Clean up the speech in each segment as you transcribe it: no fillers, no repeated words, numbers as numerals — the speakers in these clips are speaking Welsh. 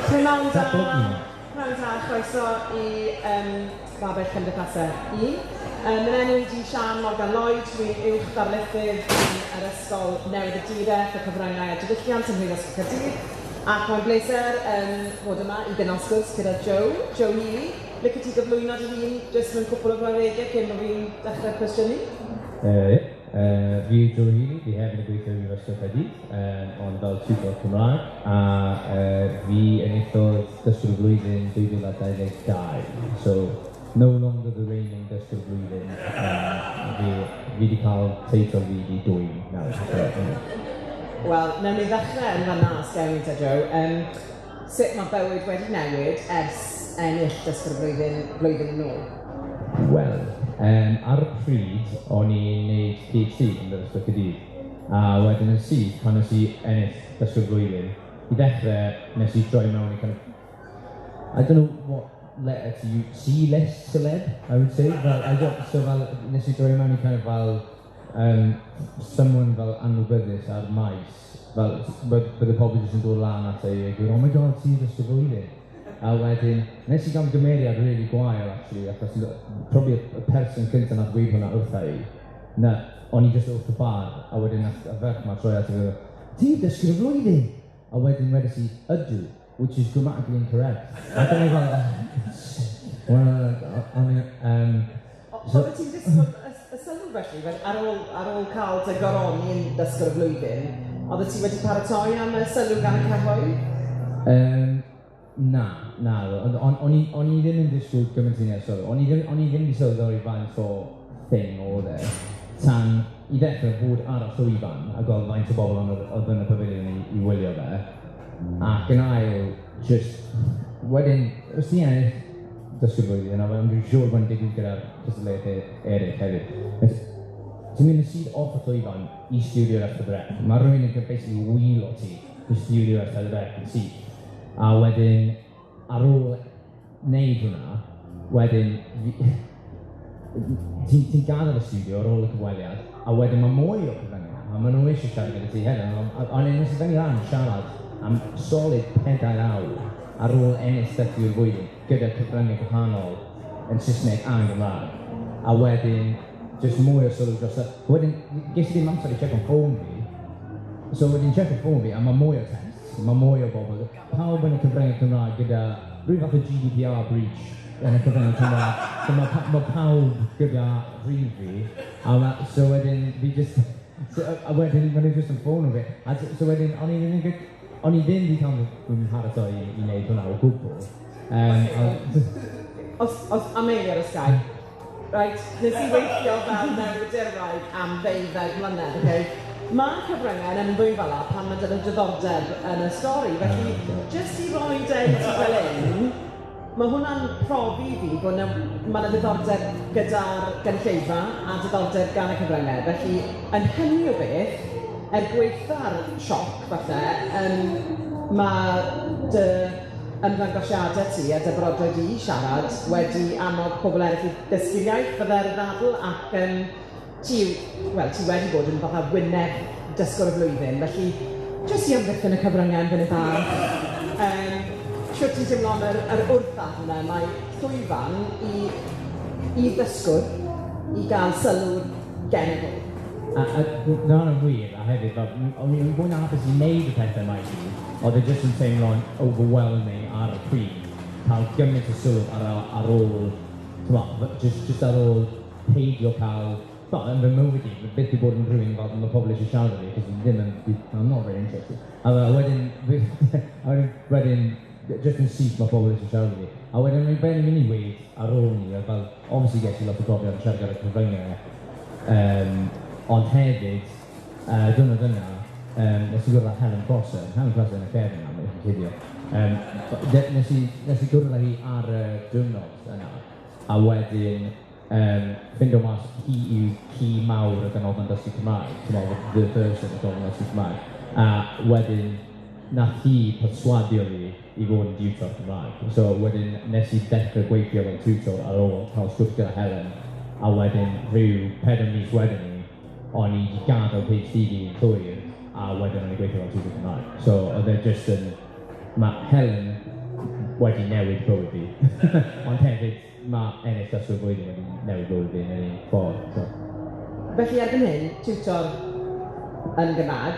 Prynawn da, prynawn da, chroeso i Babell Cymdeithasau 1. Yn enw i di Sian Morgan Lloyd, dwi'n uwch ddarlithydd yn yr Ysgol Newyddiaduraeth, y Cyfryngau a Diwylliant ym Mhrifysgol Caerdydd, ac mae'n bleser fod yma i gynnal sgwrs gyda Joe, Joe Healy. Licio ti gyflwyno dy hun jyst mewn cwpl o frawddegau cyn bod fi'n dechrau cwestiynu? Ie, fi yw Joe Healy, fi hefyd yn gweithio i Brifysgol Caerdydd, ond fel tiwtor Cymraeg, a fi enillodd Dysgwr y Flwyddyn 2022. So, no longer the reigning Dysgwr y Flwyddyn. Fi wedi cael teitl fi di dwyn nawr. So, yeah. Wel, newn ni ddechrau yn fan'na os gewn ni te, Joe. Sut mae bywyd wedi newid ers ennill Dysgwr y Flwyddyn blwyddyn yn ôl? Wel, ar y pryd, o'n i'n neud PhD yn Brifysgol Caerdydd, a wedyn yn syth, pan nes i ennill Dysgwr y Flwyddyn, i ddechrau, nes i droi mewn i kind of, I don't know what letter to use, C-list celeb, I would say. Fel, I don't, so fel, nes i droi mewn i kind of fel, someone fel anwybyddus ar maes, fel, bydde pobl jyst yn dod lan at ei a gweud, "Oh my God, ti'n Dysgwr y Flwyddyn." A wedyn, nes i gael gymeriad really gwael, actually, achos probably y person cyntaf nath gweud hwnna wrtha i, na, o'n i just wrth y bar, a wedyn nath y ferch ma troi at i fi, "Ti'n Dysgwr y Flwyddyn?" A wedyn wedes i, "Ydw," which is grammatically incorrect. Ac o'n i fel, well, o'n i, So, oeddet ti'n disgwyl y sylw felly, fel ar ôl cael dy goroni'n Dysgwr y Flwyddyn, oeddet ti wedi paratoi am y sylw gan y cyhoedd? Na, ond o'n i ddim yn disgwyl gymaint i'n sylw. O'n i ddim wedi sylweddoli faint o thing oedd e, tan i ddechrau fod ar y llwyfan a gweld faint o bobl oedd yn y pafiliwn i wylio fe. Ac yn ail, just, wedyn, os ti'n ennill Dysgwr Blwyddyn, a dwi'n siŵr bod yn digwydd gyda'r cystadlaethau eraill hefyd. Ti'n mynd yn syth off y llwyfan i studio S4C. Mae rhywun yn basically wheel-o ti i studio S4C yn syth. A wedyn, ar ôl wneud hwnna, wedyn, ti'n gadael y studio ar ôl y cyfweliad, a wedyn mae mwy o cyfryngau, a maen nhw eisiau siarad gyda ti hefyd. A nes i fyny lan siarad am solid 4 awr ar ôl ennill Dysgwr y Flwyddyn gyda cyfryngau gwahanol yn Saesneg a yn Gymraeg. A wedyn, just mwy o sylw dros y. Wedyn, ges i ddim amser i check-o'n ffôn fi. So wedyn check-o'n ffôn fi, a mae mwy o texts, mae mwy o bobl. Pawb yn y cyfryngau Cymraeg gyda rhyw fath o GDPR breach yn y cyfryngau Cymraeg. So ma pawb gyda rhif fi. A so wedyn, fi just. So, a wedyn, maen nhw just yn ffôn o fi. A so wedyn, o'n i ddim wedi cael fy mharatoi i wneud hwnna o gwbl. Os am eiliad os gai. Right, nes i weithio fel newyddiadurwraig am 12 mlynedd, okay? Mae cyfryngau yn ymddwyn fel la pan mae 'da nhw diddordeb yn y stori. Felly, jyst i roi e i ti fel un, mae hwnna'n profi i fi bod mae yna ddiddordeb gyda'r gynulleidfa a diddordeb gan y cyfryngau. Felly, yn hynny o beth, er gweitha'r sioc falle, mae dy ymddangosiadau ti a dy barodrwydd i siarad wedi annog pobl eraill i ddysgu'r iaith fydde'r ddadl ac ti, wel, ti wedi bod yn fatha wyneb Dysgwr y Flwyddyn, felly jyst i amddiffyn y cyfryngau yn funud bach. Shwt ti'n teimlo am yr wrthddadl yna? Mae llwyfan i ddysgwr i gael sylw'r genedl. A na, hwnna'n wir, a hefyd, fel, o'n i'n fwy na hapus i wneud y pethau yma i gyd, oedd e jyst yn teimlo'n overwhelming ar y pryd, cael gymaint o sylw ar ôl, t'mo', just ar ôl peidio cael, well, yn fy mywyd i, byth i bod yn rhywun fel mae pobl eisiau siarad â fi, cos fi ddim yn, I'm not very interested. A wedyn, just yn syth mae pobl eisiau siarad â fi. A wedyn, mae'n ben i'n mynd i weud ar ôl ni, oedd fel, obviously ges i lot o brofiad yn siarad gyda'r cyfryngau, ond hefyd, diwrnod yna, nes i gwrdd â Helen Prosser, Helen Prosser yn y cefn yna, mae'n cuddio. Nes i gwrdd â hi ar y diwrnod yna, a wedyn ffindo mas hi yw ci mawr y Ganolfan Dysgu Cymraeg, ti'n meddwl, the person y Ganolfan Dysgu Cymraeg. A wedyn, nath hi perswadio fi i fod yn diwtor Cymraeg. So wedyn nes i ddechrau gweithio fel tutor ar ôl cael sgwrs gyda Helen, a wedyn rhyw 4 mis wedyn ni, o'n i wedi gadael PhD fi yn llwyr, a wedyn o'n i'n gweithio fel tutor Cymraeg. So oedd e just yn... Mae Helen wedi newid bywyd fi. Ond hefyd, mae ennill Dysgwr Blwyddyn wedi newid bywyd fi yn yr un ffordd. So. Felly erbyn hyn, tiwtor yn Gymraeg,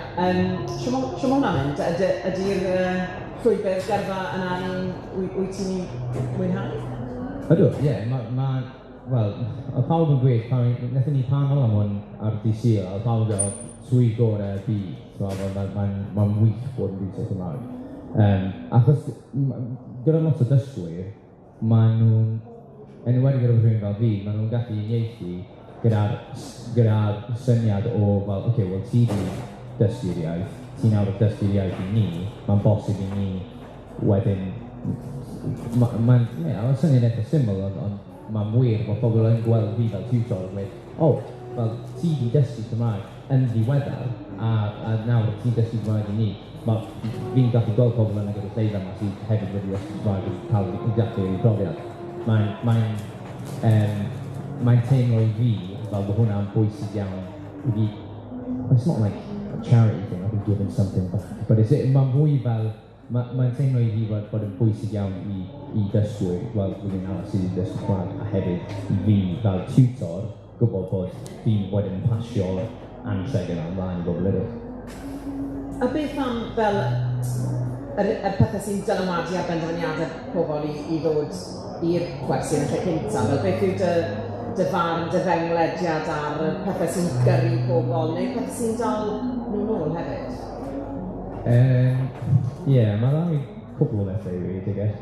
shwt ma' hwnna'n mynd? Ydy'r llwybr gyrfa yna un wyt ti'n mwynhau? Ydw, ie. Yeah, wel, oedd pawb yn gweud, pan wnaethon ni panel am hwn ar DC, oedd pawb yn gweud, swydd gorau y byd, so, mae'n ma wych bod yn tiwtor Cymraeg. Achos gyda lot o dysgwyr, maen nhw'n, yn enwedig gyda rhywun fel fi, maen nhw'n gallu uniaethu gyda syniad o, fel, oce, okay, wel ti di dysgu'r iaith, ti nawr yn dysgu'r iaith i ni, mae'n bosib i ni wedyn, mae'n, yeah, mae'n syniad eitha syml, ond mae'n wir bod pobl yn gweld fi fel tutor yn gweud, "Oh, fel ti di dysgu Cymraeg yn ddiweddar, a nawr ti'n dysgu Cymraeg i ni." Fi'n gallu gweld pobl yna gyda lleifau yma sydd hefyd wedi dysgu Cymraeg yn cael exactly yr un profiad. Mae'n teimlo i fi fel bod hwnna'n bwysig iawn i fi. It's not like a charity thing, like I'm giving something back, but mae'n fwy fel, mae'n teimlo i fi bod yn bwysig iawn i dysgwyr, wel, rhywun arall sydd wedi dysgu Cymraeg, a hefyd i fi fel tutor, gwybod bod fi'n wedyn yn pasio'r anrheg yna ymlaen i bobl eraill. A beth am fel y pethau sy'n dylanwadu ar benderfyniadau pobl i ddod i'r gwersi yn y lle cyntaf? Fel beth yw dy farn, dy fewnwelediad ar y pethau sy'n gyrru pobl, neu pethau sy'n dal nhw nôl hefyd? Yeah, mae dda i cwbl o bethau i weud, I guess.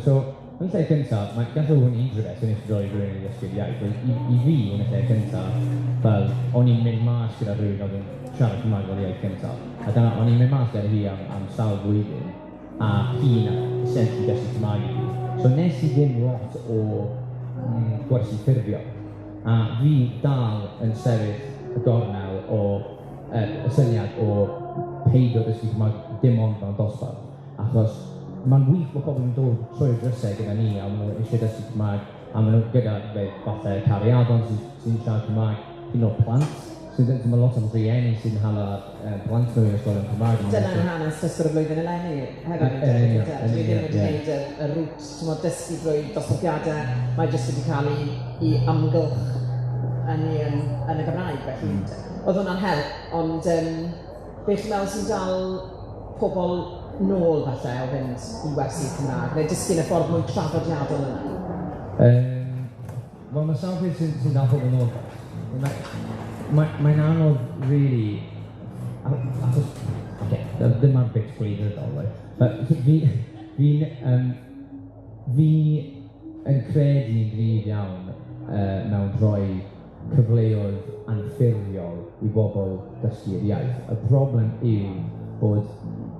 So, yn lle cyntaf, mae gallai hwn unrhyw beth sy'n eisiau droi rhywun i ddysgu'r iaith. I fi, yn y lle cyntaf, fel, o'n i'n mynd mas gyda rhywun oedd yn siarad Cymraeg fel iaith cyntaf. A dyna, o'n i'n mynd mas gyda hi am sawl blwyddyn, a hi'n essentially dysgu Cymraeg i fi. So nes i ddim lot o gwersi ffurfiol. A fi dal yn sefyll y gornel o y syniad o peidio dysgu Cymraeg dim ond mewn dosbarth. Achos mae'n wych bod pobl yn dod trwy'r drysau gyda ni a maen nhw eisiau dysgu Cymraeg a maen nhw gyda falle cariadon sy'n siarad Cymraeg, hyd yn oed plant. Sydd, mae lot o rhieni sy'n hala plant nhw i'r ysgolion Cymraeg. Dyna'n hanes Dysgwr y Flwyddyn eleni hefyd. Dwi ddim wedi gwneud y route, ti'n dysgu drwy dosbarthiadau, mae jyst wedi cael ei amgylch yn y Gymraeg. Felly, oedd hwnna'n help, ond beth chi'n meddwl sy'n dal pobl nôl falle o fynd i wersi Cymraeg, neu dysgu yn y ffordd mwy traddodiadol yna? Wel, mae sawl peth sy'n dal pobl nôl. Mae'n anodd, really, achos, okay, dyma'r bit gwleidyddol, right? But fi yn credu yn gryf iawn mewn rhoi cyfleoedd anffurfiol i bobl dysgu'r iaith. Y broblem yw bod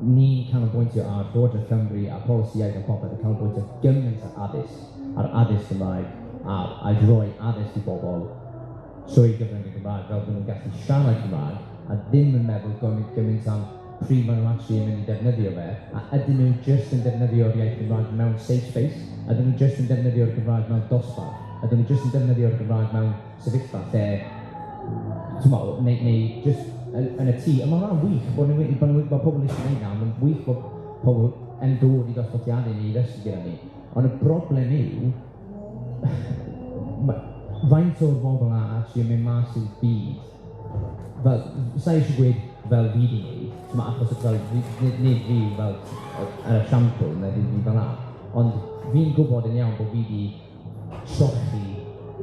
ni'n canolbwyntio ar Llywodraeth Cymru a polisi iaith a popeth yn canolbwyntio gymaint ar addysg Gymraeg a rhoi addysg i bobl trwy gyfrwng y Gymraeg fel bod nhw'n gallu siarad Cymraeg a ddim yn meddwl gymaint am pryd maen nhw actually yn mynd i defnyddio fe, a ydyn nhw jyst yn defnyddio'r iaith Gymraeg mewn safe space, ydyn nhw jyst yn defnyddio'r Gymraeg mewn dosbarth, ydyn nhw jyst yn defnyddio'r Gymraeg mewn sefyllfa lle, ti'n neu jyst yn y tŷ. A mae hwnna'n wych bod pobl eisiau gwneud na, mae'n wych bod pobl yn dod i dosbarthiadau ni i ddysgu gyda ni. Ond y broblem yw, faint o'r bobl na actually yn mynd mas i'r byd, fel, sa i eisiau gweud fel fi di wneud, ma, achos fel, nid fi fel yr esiampl neu ddim byd fel 'na, ond fi'n gwybod yn iawn bod fi di trochi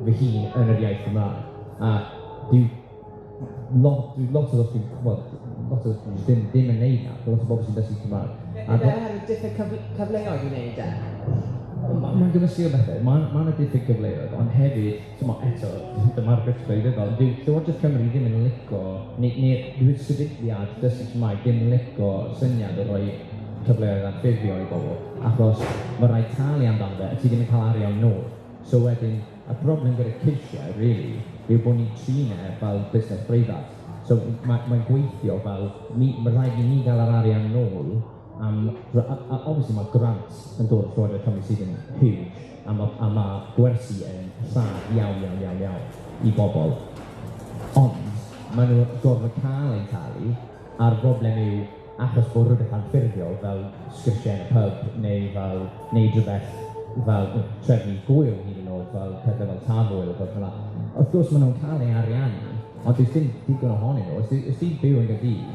fy hun yn yr iaith Gymraeg. A dwi lot o ddysgu, well, lot o ddim yn neud na, lot o bobl sy'n dysgu Cymraeg. A oherwydd diffyg cyfleoedd i wneud e? Mae'n gymysgu o bethau. Mae ma 'na diffyg cyfleoedd, ond hefyd, t'mo, eto, dyma'r bit gwleidyddol, dyw Llywodraeth Cymru ddim yn lico, neu dyw'r sefydliad dysgu Cymraeg ddim yn lico syniad o roi cyfleoedd anffurfiol i bobl, achos mae rhaid talu amdano fe, a ti ddim yn cael arian nôl. So wedyn, y broblem gyda cyrsiau, really, yw bod ni'n trin e fel busnes breifat. So mae'n gweithio fel, mae rhaid i ni gael yr arian nôl, a obviously mae grants yn dod o Llywodraeth Cymru sydd yn huge, a ma gwersi yn rhad iawn, iawn, iawn, iawn i bobl. Ond maen nhw'n gorfod cael eu talu, a'r broblem yw achos bod rhywbeth anffurfiol fel sgyrsiau yn y pub neu fel neud rhywbeth fel trefnu gwyl hyd yn oed, fel pethau fel Tafwyl a pethau fel 'na. Wrth gwrs maen nhw'n cael eu ariannu, ond does dim digon ohonyn nhw. Os ti'n byw yn Gaerdydd,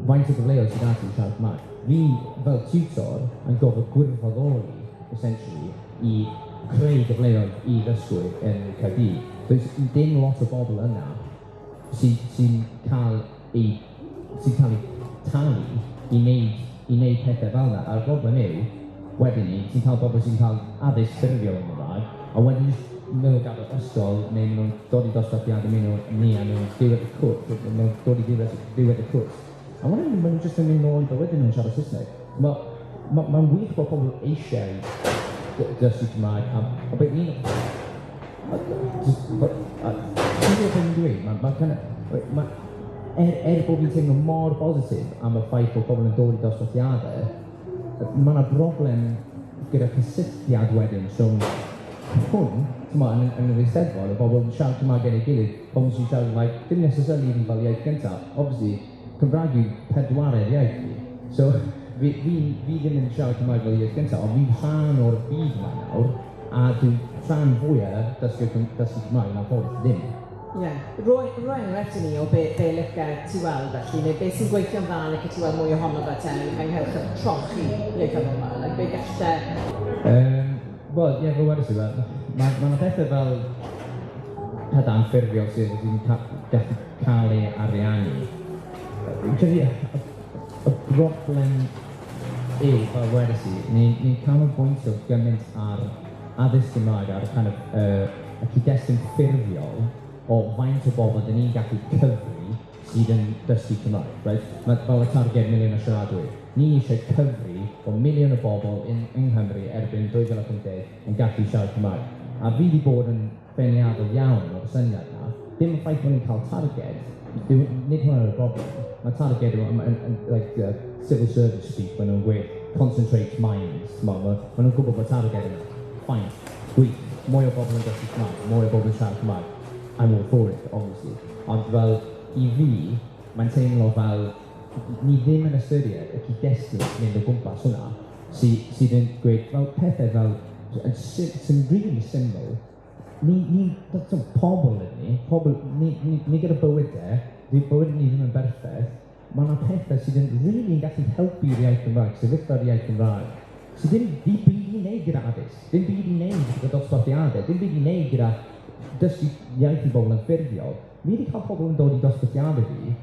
faint o gyfleoedd sydd 'da ti i siarad Cymraeg? Fi, fel tiwtor, yn gorfod gwirfoddoli, essentially, i creu gyfleoedd i ddysgwyr yn Caerdydd. Does dim lot o bobl yna sy'n cael ei sy'n cael ei talu i wneud pethau fel yna. A'r broblem yw, wedyn ni, ti'n cael bobl sy'n cael addysg ffurfiol yn Gymraeg, a wedyn jyst maen nhw'n gadael ysgol, neu maen nhw'n dod i dosbarthiadau ni a nhw'n diwedd y cwrs, maen nhw'n dod i diwedd y cwrs. A wedyn maen nhw jyst yn mynd nôl i bywydau nhw'n siarad Saesneg. Ma wych bod pobl eisiau dysgu Cymraeg, a beth ni'n... Ti'n gwybod beth fi'n dweud? Ma kind of, ma, er bod fi'n teimlo mor bositif am y ffaith bod pobl yn dod i dosbarthiadau, mae yna broblem gyda cysylltiad wedyn rhwng hwn, t'mo', yn yr Eisteddfod, y bobl yn siarad Cymraeg yn ei gilydd, pobl sy'n siarad Cymraeg, dim necessarily even fel iaith gyntaf. Obviously, Cymraeg yw pedwaredd iaith fi. So, fi ddim yn siarad Cymraeg fel iaith gyntaf, ond fi'n rhan o'r byd yma nawr, a dwi'n rhan fwyaf dysgu Cymraeg na pobl sydd ddim. Ie. Yeah. Roi enghraifft i ni o be lice ti weld felly, neu be sy'n gweithio'n dda lice ti weld mwy ohono fe te ynghylch y trochi ieithyddol yma, like, be galle? Wel, ie, fel wedes i, ma 'na pethau fel pethau anffurfiol sydd gallu cael ei ariannu. Fi'n credu y broblem yw, fel wedes i, ni'n canolbwyntio gymaint ar addysg Gymraeg, ar kind of, y cyd-destun ffurfiol o faint o bobl dyn ni'n gallu cyfri sydd yn dysgu Cymraeg. Right? Mae fel y targed miliwn o siaradwyr. Ni eisiau cyfri o miliwn o bobl yng Nghymru erbyn 2050 yn gallu siarad Cymraeg. A fi wedi bod yn beirniadol iawn o'r syniad na. Dim y ffaith bod ni'n cael targed, nid hwnna'n y broblem. Mae targed yn like, civil service speak, maen nhw'n gweud concentrate minds. Ma nhw'n gwybod bod targed yna. Fine, gwych. Mwy o bobl yn dysgu Cymraeg, mwy o bobl yn siarad Cymraeg. I'm all for it, obviously. Ond fel, i fi, mae'n teimlo fel ni ddim yn ystyried y cyd-destun sy'n mynd o gwmpas hwnna, sydd yn gweud fel pethau fel, sy'n really syml, ni pobl ydyn ni, pobl, ni gyda bywydau, di bywyd ni ddim yn berffaith, mae yna pethau sydd yn really yn gallu helpu'r iaith Gymraeg, sefyllfa'r iaith Gymraeg, sydd ddim byd i wneud gyda addysg, ddim byd i wneud gyda dosbarthiadau, ddim byd i wneud gyda dysgu iaith i bobl yn ffurfiol. Fi wedi cael pobl yn dod i dosbarthiadau fi,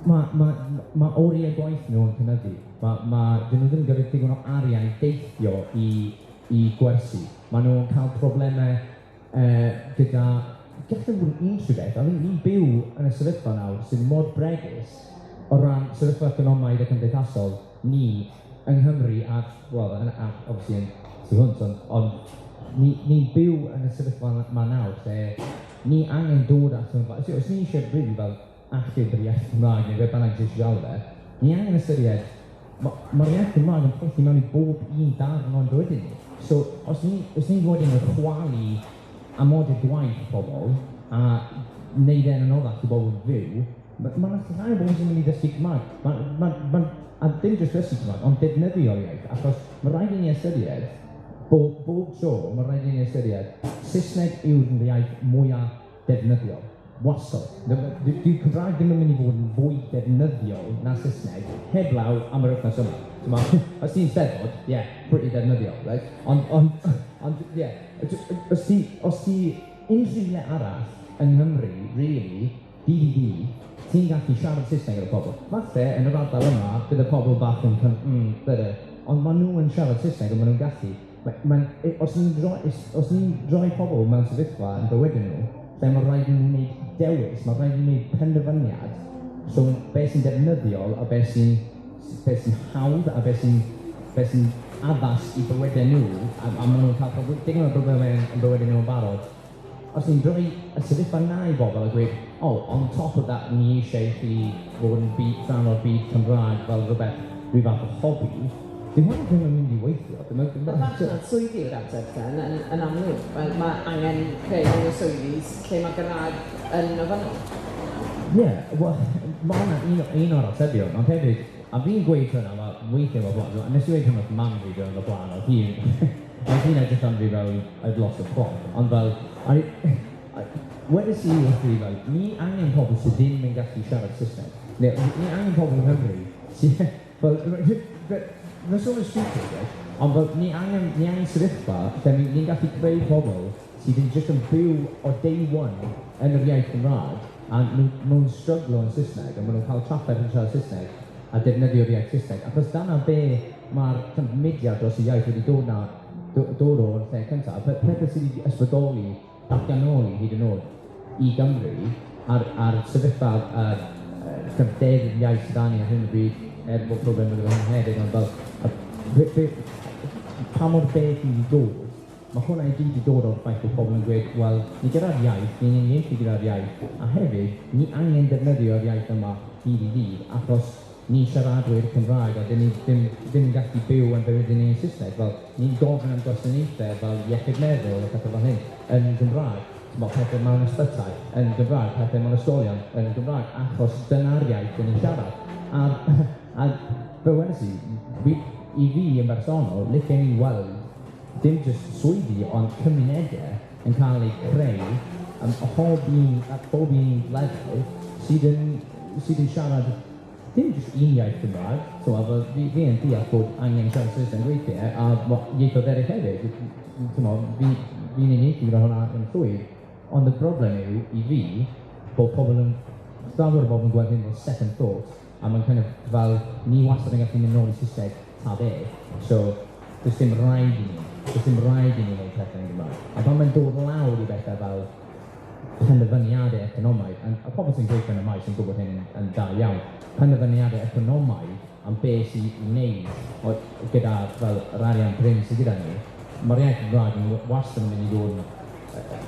ma oriau gwaith nhw yn cynyddu. Dyn nhw ddim yn gyda digon o arian i deithio i gwersi. Maen nhw'n cael problemau gyda... Gallai fod yn unrhyw beth. I mean, ni'n byw yn y sefyllfa nawr sydd mor bregus o ran sefyllfa economaidd a cymdeithasol ni yng Nghymru a, well, a obviously yn tu hwnt, ond ni'n byw yn y sefyllfa yma nawr lle ni angen dod at hwn. Os ni eisiau really fel achub yr iaith Gymraeg neu beth bynnag ti eisiau gael fe, ni angen ystyried, mae'r iaith Gymraeg yn plethu mewn i bob un darn o'n bywyd ni. So, os ni wedyn yn chwalu amodau gwaith pobl a wneud e'n anoddach i bobl fyw, mae ma llai o bobl sy'n mynd i ddysgu Cymraeg. A dim jyst dysgu Cymraeg, ond defnyddio'r iaith, achos mae rhaid i ni ystyried, bob tro, mae rhaid i ni ystyried, Saesneg yw'r iaith mwyaf defnyddiol. Wastad. Dyw Cymraeg ddim yn mynd i fod yn fwy defnyddiol na Saesneg, heblaw am yr wythnos yma. Os ti'n steddfod, yeah, pretty defnyddiol, right? Ond, yeah, os ti unrhyw le arall yng Nghymru, really, dydd i ddydd, ti'n gallu siarad Saesneg gyda pobl. Falle, yn yr ardal yma, bydd y pobl bach yn, bydde, ond maen nhw yn siarad Saesneg a maen nhw'n gallu. Os ni'n rhoi pobl mewn sefyllfa yn bywydau nhw, lle mae rhaid i nhw wneud dewis, mae rhaid i nhw wneud penderfyniad rhwng beth sy'n defnyddiol a beth sy'n hawdd a beth sy'n addas i bywydau nhw, a maen nhw'n cael digon o broblemau yn bywydau nhw yn barod. Os ni'n rhoi y sefyllfa na i bobl a gweud, "Oh, on top of that, ni eisiau i chi fod yn byd, rhan o'r byd Cymraeg fel rhywbeth, rhyw fath o hobi," dyw hwnna ddim yn mynd i weithio. Y farchnad swyddi yw'r ateb te, yn amlwg. Wel, mae angen creu mwy o swyddi lle mae Gymraeg yn ofynnol. Ie, yeah, wel, mae hwnna un o'r atebion, ond hefyd, A fi'n gweud hwnna, fel, weithiau fel blaen, a nes i weud hwnna wrth mam fi diwrnod o'r blaen, oedd hi'n edrych am fi fel I'd lost the plot, ond fel, wedes i wrth fi fel, ni angen pobl sydd ddim yn gallu siarad Saesneg, neu ni angen pobl yng Nghymru sydd, fel, mae'n sôn yn stupid, right? Ond fel, ni angen sefyllfa lle ni'n gallu creu pobl sydd yn just yn byw o day one yn yr iaith Gymraeg, a nhw'n stryglo yn Saesneg, a maen nhw'n cael trafferth yn siarad Saesneg, a defnyddio'r iaith Saesneg. Achos dyna be mae'r kind of mudiad dros y iaith wedi dod o'r lle cyntaf. Pethau sydd wedi ysbrydoli datganoli hyd yn oed i Gymru a'r sefyllfa a'r kind of deddf iaith sydd 'da ni ar hyn o bryd, er bod problem gyda hwn hefyd, ond fel, a, be, pa mor bell i wedi dod, mae hwnna i gyd wedi dod o'r ffaith bod pobl yn gweud, wel, ni gyda'r iaith, ni'n uniaethu gyda'r iaith, a hefyd, ni angen defnyddio'r iaith yma dydd i ddydd, achos ni siaradwyr Cymraeg a dyn ni ddim yn gallu byw yn bywyd ni yn Saesneg. Fel, ni'n gofyn am gwasanaethau fel iechyd meddwl a pethau fel hyn yn Gymraeg. T'mod, pethau mewn ysbytai yn Gymraeg, pethau mewn ysgolion yn Gymraeg, achos dyna'r iaith dyn ni'n siarad. A fel wedes i, i fi yn bersonol, licen i weld dim jyst swyddi, ond cymunedau yn cael eu creu am at bob un lefel sydd yn siarad dim jyst un iaith Gymraeg, so, fel, fi yn deall bod angen siarad Saesneg weithiau, a ieithoedd eraill hefyd. T'mo, fi'n uniaethu gyda hwnna yn llwyr, ond y broblem yw, i fi, bod pobl yn, llawer o bobl yn gweld hyn fel second thought, a mae'n kind of fel, ni wastad yn gallu mynd nôl i Saesneg ta beth, so does dim rhaid i ni wneud pethau yn Gymraeg. A pan mae'n dod lawr i bethau fel penderfyniadau economaidd, a pobl sy'n gweithio yn y maes yn gwybod hyn yn da iawn, penderfyniadau economaidd am beth sy'n i wneud gyda fel yr arian prin sydd gyda ni, mae'r iaith Gymraeg yn wastad yn mynd i ddod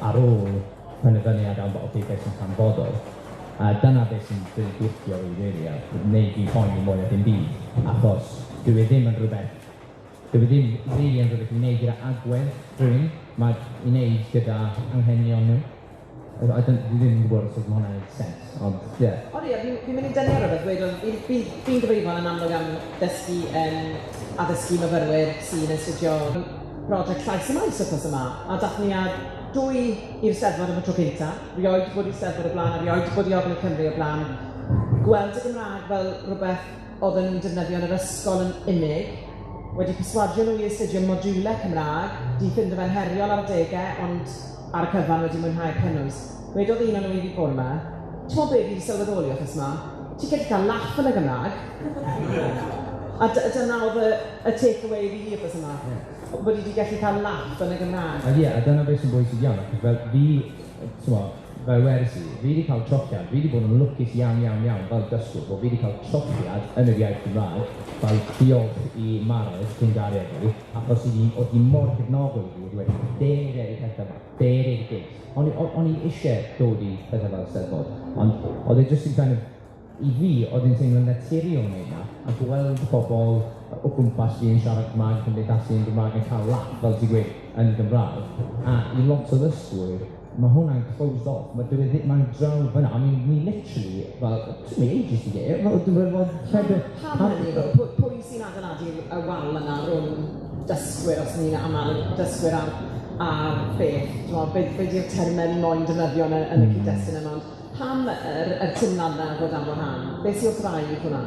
ar ôl penderfyniad am, okay, beth sy'n hanfodol. A dyna beth sy'n really gwylltio fi, really, a wneud fi poeni mwy na dim byd, achos dyw e ddim yn rhywbeth, dyw e ddim really yn rhywbeth i wneud gyda agwedd rhywun, mae i wneud gyda anghenion nhw. I don't, dwi ddim yn gwybod os oedd hwnna'n neud sense, ond ie. Yeah. Odi, a fi'n mynd i dynnu ar rhywbeth, gweud, ond fi'n gyfrifol yn amlwg am ddysgu, addysgu myfyrwyr sy'n astudio prosiect Llais y Maes wythnos yma. A dath ni ar dwy i'r Steddfod am y tro cynta, rioed wedi bod i'r Steddfod o blaen, a rioed wedi bod i Ogledd Cymru o blaen. Gweld y Gymraeg fel rhywbeth oedden nhw'n defnyddio yn yr ysgol yn unig, wedi perswadio nhw i astudio modiwlau Cymraeg, di ffindo fe'n heriol ar adegau, ond ar y cyfan wedi mwynhau'r cynnwys. Wedodd un o'n nhw i fi bore yma, "Ti'n gwybod beth fi wedi sylweddoli wythnos yma? Ti'n gallu cael laff yn y Gymraeg." A dyna oedd y take-away i fi wythnos yma. Bod i wedi gallu cael laff yn y Gymraeg. A ie, a dyna beth sy'n bwysig iawn, achos fel fi, t'mo, fel wedes i, fi wedi cael trochiad, fi wedi bod yn lwcus iawn, iawn, iawn fel dysgwr, bod fi wedi cael trochiad yn yr iaith Gymraeg, fel diolch i Mared, cyn gariad fi, achos oedd hi mor cefnogol i fi, wedi wedi dere i pethau yma, dere i'r gigs. O'n i eisiau dod i pethau fel Steddfod, ond oedd e jyst yn kind of, i fi, oedd e'n teimlo'n naturiol wneud na, a gweld pobl o gwmpas fi yn siarad Cymraeg, cymdeithasu yn Gymraeg, yn cael laff, fel ti'n gweud, yn Gymraeg. A i lot o ddysgwyr, mae hwnna'n closed off. Mae dwi ddim, mae'n draw fyna. I mean, ni literally, fel, it took me ages to get it. Fel, dwi'n fel, Pam hynny, ddo? Pwy sy'n adeiladu y wal yna rhwng dysgwyr, os ni'n aml dysgwyr ar beth? T'mod, be di'r termau ni moyn defnyddio yn y cyd-destun yma? Ond pam yr teimlad yna fod ar wahân? Beth sy'n wrth wraidd hwnna?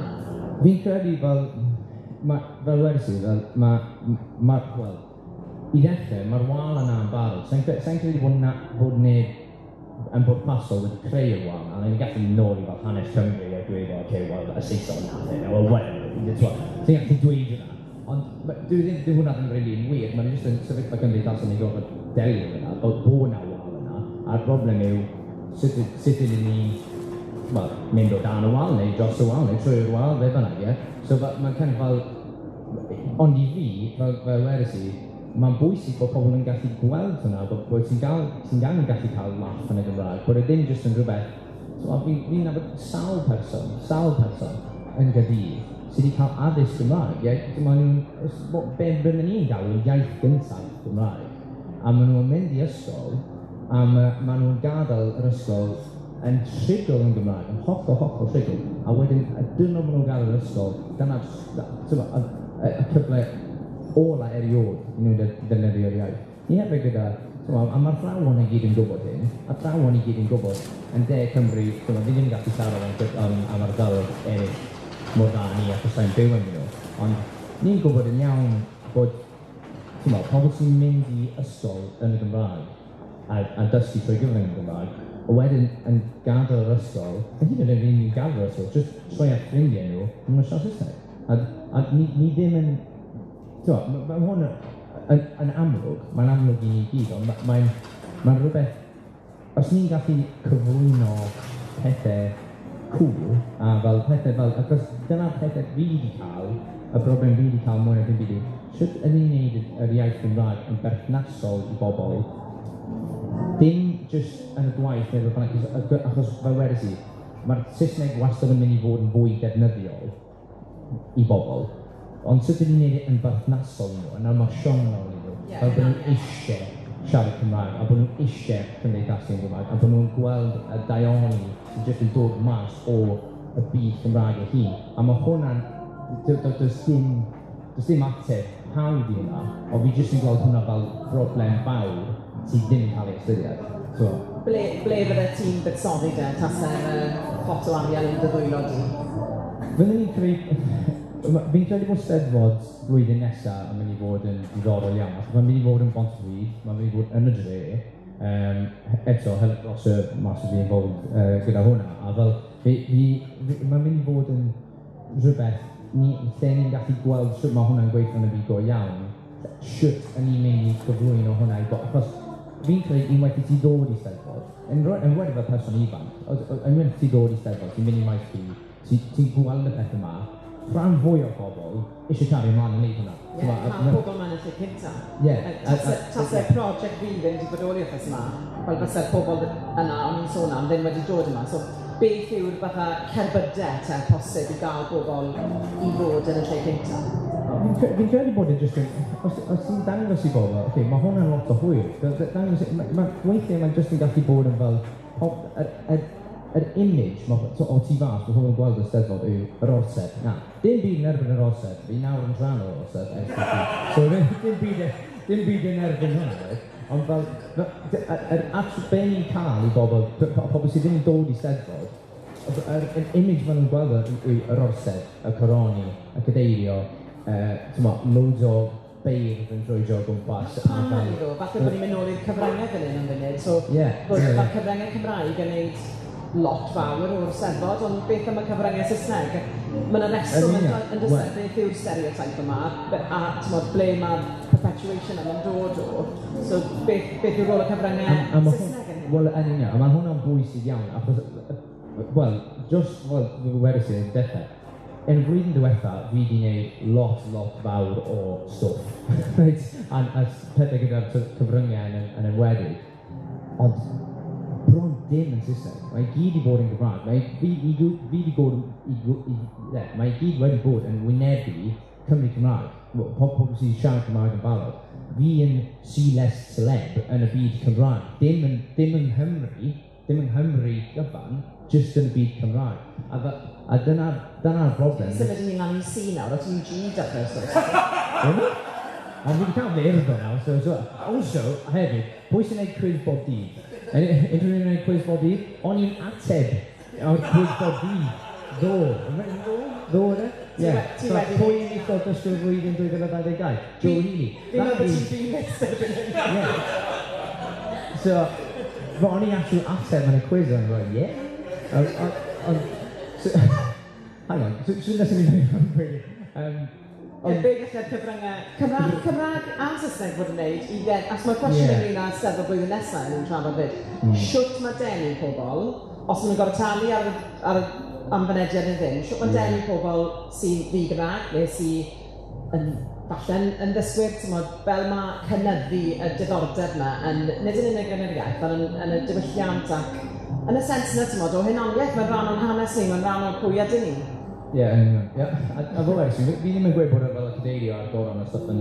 Fi'n credu fel, ma, fel wedes i, fel, ma, wel, i ddechrau, mae'r wal yna yn barod. Sa'n credu bod neb yn bwrpasol wedi creu'r wal yna. Ni'n gallu nôl i fel hanes Cymru a dweud, "Okay, well, y Saeson nath e," well, whatever. Ti'n gallu dweud hwnna. Ond dyw hwnna ddim really yn wir. Mae'n jyst yn sefyllfa gymdeithasol ni gorfod delio gyda, bod 'na wal yna. A'r broblem yw, sut ydyn ni, well, mynd o dan y wal neu dros y wal neu trwy'r wal, be bynnag, ie. So mae'n kind of fel, ond i fi, fel wedes i, mae'n bwysig bod pobl yn gallu gweld hwnna, bod ti'n gael yn gallu cael laff yn y Gymraeg, bod e ddim jyst yn rhywbeth. So, fi'n nabod sawl person yn Gaerdydd sydd wedi cael addysg Gymraeg. Ie? Maen nhw'n, be bydden ni'n galw iaith gyntaf Gymraeg. A maen nhw'n mynd i ysgol, a ma nhw'n gadael yr ysgol. yn rhugl yn Gymraeg, yn hollol, hollol rhugl, a wedyn y diwrnod maen nhw'n gadael yr ysgol, dyna, t'mo', y cyfle ola erioed i nhw ddefnyddio'r iaith. Ni hefyd gyda, t'mo', a mae'r athrawon i gyd yn gwybod hyn, athrawon i gyd yn gwybod, yn De Cymru, t'mo', fi ddim yn gallu siarad am ardaloedd eraill mor dda ni achos sa'n byw yn nhw, ond ni'n gwybod yn iawn bod, t'mo', pobl sy'n mynd i ysgol yn y Gymraeg a dysgu trwy gyfrwng y Gymraeg, a wedyn yn gadael yr ysgol, a hyd yn oed ddim yn gadael yr ysgol, jyst troi at ffrindiau nhw, maen nhw'n siarad Saesneg. A ni ddim yn, t'mo', ma' hwn yn amlwg, mae'n amlwg i ni gyd, ond mae'n rhywbeth, os ni'n gallu cyflwyno pethau cool, a fel pethau fel, achos dyna'r pethau fi wedi cael, y broblem fi wedi cael mwy na dim byd yw, sut ydyn ni'n neud yr iaith Gymraeg yn berthnasol i bobl, dim jyst yn y gwaith neu rhywbeth bynnag, achos fel wedes i, mae'r Saesneg wastad yn mynd i fod yn fwy defnyddiol i bobl, ond sut ydyn ni'n neud e yn berthnasol i nhw, yn emosiynol i nhw, fel bod nhw eisiau siarad Cymraeg, a bod nhw eisiau cymdeithasu yn Gymraeg, a bod nhw'n gweld y daioni sy'n jyst yn dod mas o y byd Cymraeg ei hun. A mae hwnna'n, does dim ateb hawdd i hwnna, ond fi jyst yn gweld hwnna fel broblem fawr sydd ddim yn cael ei ystyried. So, Ble fydde ti'n buddsoddi de, tase'r pot o arian yn dy ddwylo di? Fyddwn ni'n creu... Fi'n credu bod Steddfod blwyddyn nesaf yn mynd i fod yn diddorol iawn, achos mae'n mynd i fod yn Bontypridd, mae'n mynd i fod yn y dre, eto, help dros y massively involved gyda hwnna, a fel, mae'n mynd i fod yn rhywbeth lle ni'n gallu gweld sut mae hwnna'n gweithio yn y byd go iawn, sut yn ni'n mynd i gyflwyno hwnna i bobl, achos fi'n credu unwaith i ti ddod i Steddfod, yn enwedig fel person ifanc, unwaith i ti ddod i Steddfod, ti'n mynd i maes B, ti'n gweld y peth yma, rhan fwy o bobl eisiau cario ymlaen yn neud hwnna. Ie, cael pobl ma'n y lle cynta. Tase prosiect fi ddim wedi bodoli wythnos yma, fel byse'r pobl yna o'n i'n sôn am ddim wedi dod yma. So, beth yw'r fatha cerbydau te posib i gael bobl i fod yn y lle cynta? Fi'n credu bod e jyst yn... Os ti'n dangos i bobl, oce, okay, mae hwnna'n lot o hwyl. Dangos, weithiau mae'n jyst yn gallu bod yn fel... Pob, yr, yr, yr image ma, so, o tu fas, mae pobl yn gweld y Steddfod yw yr orsedd. Na, dim byd yn erbyn yr orsedd. Fi nawr yn rhan o'r orsedd ers tipyn. So dim byd yn erbyn hwnna, right? Ond fel, yr actual, be ni'n cael i bobl, pobl sydd ddim yn dod i Steddfod, yr image maen nhw'n gweld yw yr orsedd, y coroni, y cadeirio, t'mo', loads o beirdd yn crwydro o gwmpas. Pam hynny ddo? Falle bod ni'n mynd nôl i'r cyfryngau fan hyn am funud. So, bod mae'r cyfryngau Cymraeg yn neud lot fawr o'r Steddfod, ond beth am y cyfryngau Saesneg? Mae yna reswm yn dysgu beth yw'r stereotype yma, a t'mod, ble mae'r perpetuation yma'n dod o. So, beth yw rôl y cyfryngau A ma' Saesneg yn hyn? Wel, yn union, a mae hwnna'n bwysig iawn, achos, wel, just, wel, wedes i yn dechrau, yn y flwyddyn diwetha, fi wedi gwneud lot, lot fawr o stwff, right? A pethau gyda'r cyfryngau yn enwedig, ond bron dim yn Saesneg. Mae i gyd i bod yn Gymraeg. Mae fi, i, fi wedi bod, i, i, yeah, mae i gyd wedi bod yn wynebu Cymru Cymraeg. Pobl sy'n siarad Cymraeg yn barod. Fi yn C-list celeb yn y byd Cymraeg. Dim yng Nghymru, dim yng Nghymru gyfan, jyst yn y byd Cymraeg. A dyna'r broblem. Ti'n symud yn lan i C nawr, o ti'n G dechrau sgwrs. Really? Ond fi wedi cael fy urddo nawr, so, also, hefyd, pwy sy'n gwneud cwiz bob dydd? Unrhyw un yn gwneud cwiz bob dydd? O'n i'n ateb o'r cwiz bob dydd. Ddo. Ddo? Ddo, yna? Ie. Ti So, wedi pwy enillodd Dysgwr y Flwyddyn 2022? Joe Healy. Fi'n meddwl bod That ti'n B-list erbyn hyn. Yeah. So, but o'n i actually ateb yn y quiz, and I was like, "Yeah." So, hang on, so nes i ni Ie, be gallai'r cyfryngau Cymraeg a Saesneg fod yn wneud i dden... Achos mae'r cwestiwn ynglyn â Steddfod blwyddyn nesaf yn trafod fyd. Shwt mae denu pobl, os maen nhw'n gorfod talu am fynediad neu ddim, shwt mae denu pobl sy'n ddi-Gymraeg neu sy'n yn, falle'n yn ddysgwyr, t'mod, fel mae cynyddu y diddordeb yma, yn, nid yn unig yn yr iaith, ond yn y diwylliant ac yn y sens yna, t'mod, o hunaniaeth, mae'n rhan o'n hanes ni, mae'n rhan o'r pwy ydyn ni. Ie, yn union. Ie, a fel wedes i, fi ddim yn gweud bod e fel y cadeirio a'r goron a stwff yn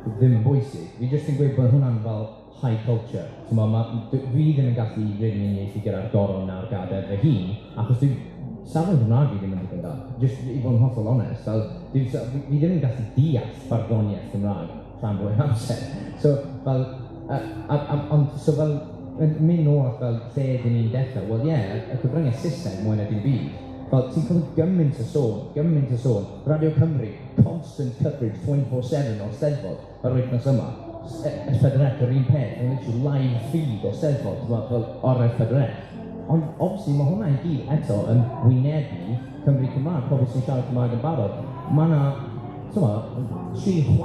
ddim yn bwysig. Fi jyst yn gweud bod hwnna'n fel high culture. T'mo, fi ddim yn gallu really uniaethu gyda'r goron na'r gadair fy hun, achos dwi, safon Gymraeg fi ddim yn ddigon da. Just i fod yn hollol onest, fel, fi ddim yn gallu deall barddoniaeth Gymraeg rhan fwy o'r amser. So, fel, ond, so fel, yn mynd nôl at fel lle dyn ni'n dechrau, wel ie, yeah, y cyfryngau Saesneg mwy na dim byd. Fel, ti'n clywed gymaint o sôn, gymaint o sôn. Radio Cymru, constant coverage 24/7 o'r Steddfod yr wythnos yma. S4C, yr un peth, yn literally live feed o Steddfod, fel o'r S4C. Ond, obviously, mae hwnna i gyd eto yn wynebu Cymru Cymraeg, pobl sy'n siarad Cymraeg yn barod. Mae yna, t'mo, 3/4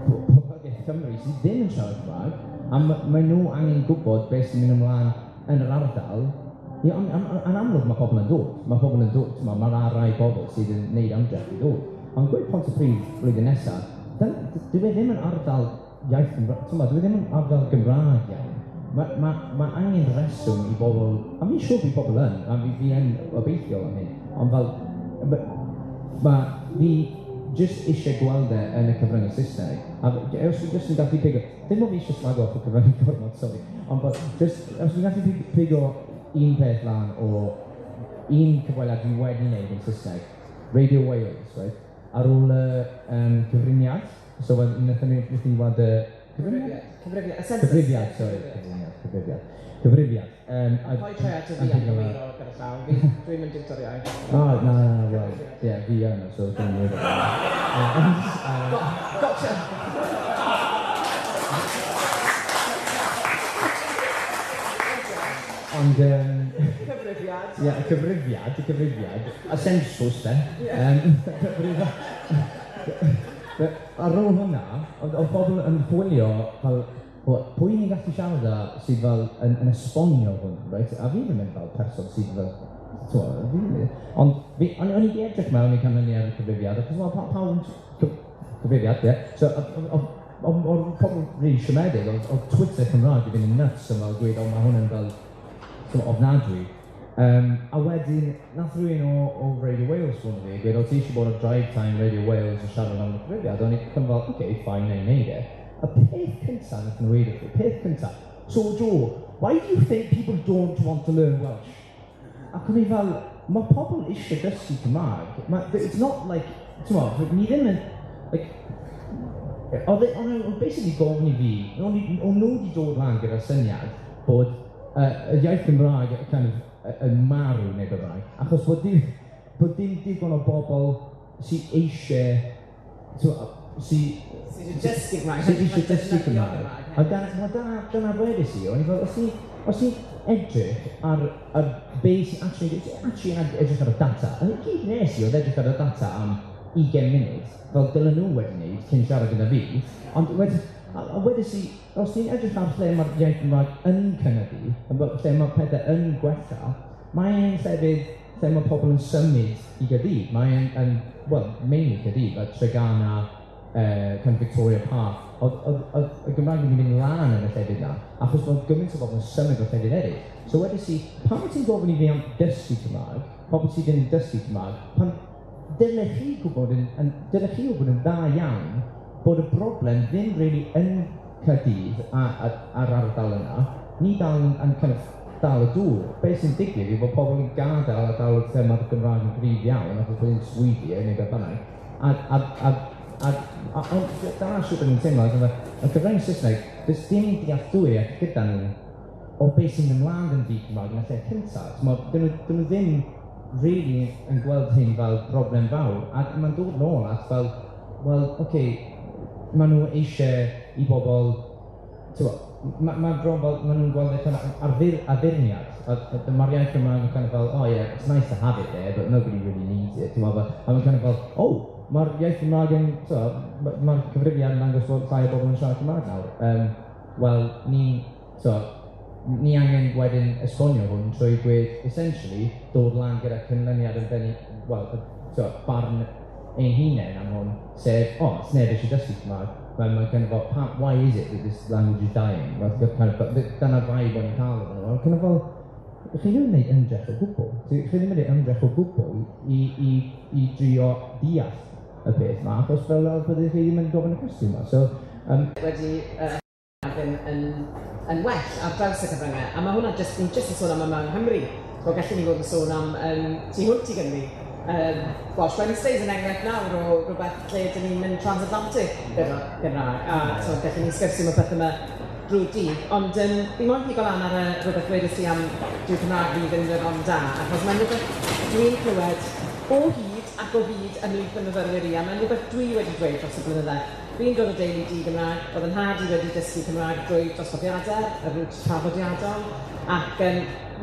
poblogaeth Cymru sydd ddim yn siarad Cymraeg, a mae nhw angen gwybod beth sy'n mynd ymlaen yn yr ardal. Ie, ond yn amlwg mae pobl yn dod. Mae pobl yn dod, t'mo, mae yna rai bobl sydd yn neud ymdrech i ddod. Ond gweud Pontypridd blwyddyn nesaf, dyw e ddim yn ardal iaith Gymraeg, t'mo, dyw e ddim yn ardal Gymraeg iawn. Ma angen reswm i bobl, a fi'n siŵr bydd pobl yn, a fi yn obeithiol am hyn, ond fel, ma fi jyst eisiau gweld e yn y cyfryngau Saesneg, a os fi jyst yn gallu pigo, ddim bod fi eisiau slago off y cyfryngau gormod, sorry, ond bod jyst, os fi'n gallu pigo un peth lan o un cyfweliad fi wedi wneud yn Saesneg, Radio Wales, right? Ar ôl y cyfriniad, so wnaethon ni weld y cyfriniad? Cyfrifiad, y census. Cyfrifiad, sorry, cyfriniad, cyfrifiad. Cyfrifiad. Paid troi ato fi Yn am pigo gywiro gyda llaw, dwi'n mynd diwtor iaith. O, na, na, na, wel, ie, fi yn, so dwi'n mynd i Gotcha! Ond, Cyfrifiad. Ie, y cyfrifiad, y cyfrifiad, y census, de. Cyfrifiad. Ar ôl hwnna, oedd pobl yn chwilio fel, wel, pwy ni'n gallu siarad â sydd fel yn esbonio hwn, right? A fi ddim yn fel person sydd fel, t'mo, fi ddim yn, ond fi, o'n i 'di edrych mewn i canlyniad y cyfrifiad, achos wel, pawb yn cyfrifiad, ie. So, oedd pobl rili siomedig, oedd Twitter Cymraeg i fynd yn nuts yn fel gweud, o, mae hwn yn fel, t'mo, ofnadwy. A wedyn, nath rhywun o Radio Wales ffonio fi a gweud, o, ti eisiau bod ar Drive Time Radio Wales yn siarad am y cyfrifiad? O'n i kind of fel, okay, fine, na i wneud e. Y peth cyntaf nath nhw weud wrth fi, peth cyntaf, "So Joe, why do you think people don't want to learn Welsh?" Ac o'n i fel, mae pobl eisiau dysgu Cymraeg. Ma, it's not like, t'mo, ni ddim yn, like, oedd nhw basically gofyn i fi, o'n nhw wedi dod lan gyda'r syniad bod y iaith Gymraeg kind of yn marw neu beth bynnag, achos bod dim digon o bobl sydd eisiau, t'mo, sydd Sydd eisiau dysgu Cymraeg. Sydd eisiau dysgu Defnyddio Cymraeg. Cymraeg A hefyd. Dyna, wel, dyna wedes i, o'n i fel, os ti'n edrych ar be sy'n actually yn edrych ar y data, a i gyd nes i oedd edrych ar y data am 20 munud, fel dylen nhw wedi wneud cyn siarad gyda fi, ond a wedes i, os ti'n edrych ar lle mae'r iaith Gymraeg yn cynyddu, a lle mae pethau yn gwella, mae'n llefydd lle mae pobl yn symud i Gaerdydd. Mae'n, yn, well, mainly Caerdydd, like Treganna, kind of Victoria Park. Oedd y Gymraeg wedi mynd lan yn y llefydd na, achos bod gymaint o bobl yn symud o llefydd eraill. So wedes i, pan wyt ti'n gofyn i fi am dysgu Cymraeg, pobl sydd ddim yn dysgu Cymraeg, pan dylech chi gwybod dylech chi wybod yn dda iawn bod y broblem ddim really yn Caerdydd a'r ardal yna, ni dal yn kind of dal y dŵr. Be sy'n digwydd yw bod pobl yn gadael ardal lle mae'r Gymraeg yn gryf iawn, achos bod hi'n swyddi neu beth bynnag. A ond dyna siwt o'n i'n teimlo, oedd y cyfrwng Saesneg, does dim dealltwriaeth gyda nhw o beth sy'n mynd ymlaen yn byd Cymraeg yn y lle cyntaf. T'mo, dyn nhw ddim really yn gweld hyn fel broblem fawr, a mae'n dod nôl at fel, wel, oce, okay, maen nhw eisiau i bobl, t'mo, ma bron fel, maen nhw'n gweld e kind of addurniad. A mae'r iaith Gymraeg yn kind of fel, "Oh yeah, it's nice to have it there, but nobody really needs it." T'mo, a mae'n kind of fel, oh, mae'r iaith Gymraeg yn, t'mo, mae'r cyfrifiad yn dangos bod llai o bobl yn siarad Cymraeg nawr. Wel, ni, t'mo, ni angen wedyn esbonio hwn trwy gweud, essentially, dod lan gyda canlyniad yn benni, wel, t'mo, barn ein hunain am hwn, sef, oh, sneb eisiau dysgu Cymraeg. Mae'n kind of fel, why is it that this language is dying? Well, kind of, dyna'r vibe o'n i'n cael efo nhw. Mae'n kind of fel, chi ddim yn gwneud ymdrech o gwbl. Chi ddim yn gwneud ymdrech o gwbl i drio deall y peth ma, achos fel byddech chi ddim yn gofyn y cwestiwn ma. So, Wedi ddim yn, yn well ar draws y cyfryngau. A mae hwnna jyst, ni'n jyst yn sôn am yma yng Nghymru. So, gallwn ni fod yn sôn am tu hwnt i Gymru. Welsh Wednesdays yn enghraifft nawr o rhywbeth lle dyn ni'n mynd transatlantic gyda Gymraeg. A so, gallwn ni sgwrsio am y pethau yma drwy'r dydd. Ond fi moyn pigo lan ar y rhywbeth wedys ti am dyw Cymraeg fi ddim ddigon da, achos mae'n rhywbeth dwi'n clywed o hyd ac o hyd ymhlith y myfyrwyr i, a mae'n rhywbeth dwi wedi dweud dros y blynydde. Fi'n dod o deulu di-Gymraeg, oedd 'y nhad i wedi dysgu Cymraeg drwy dosbarthiadau, y route traddodiadol, ac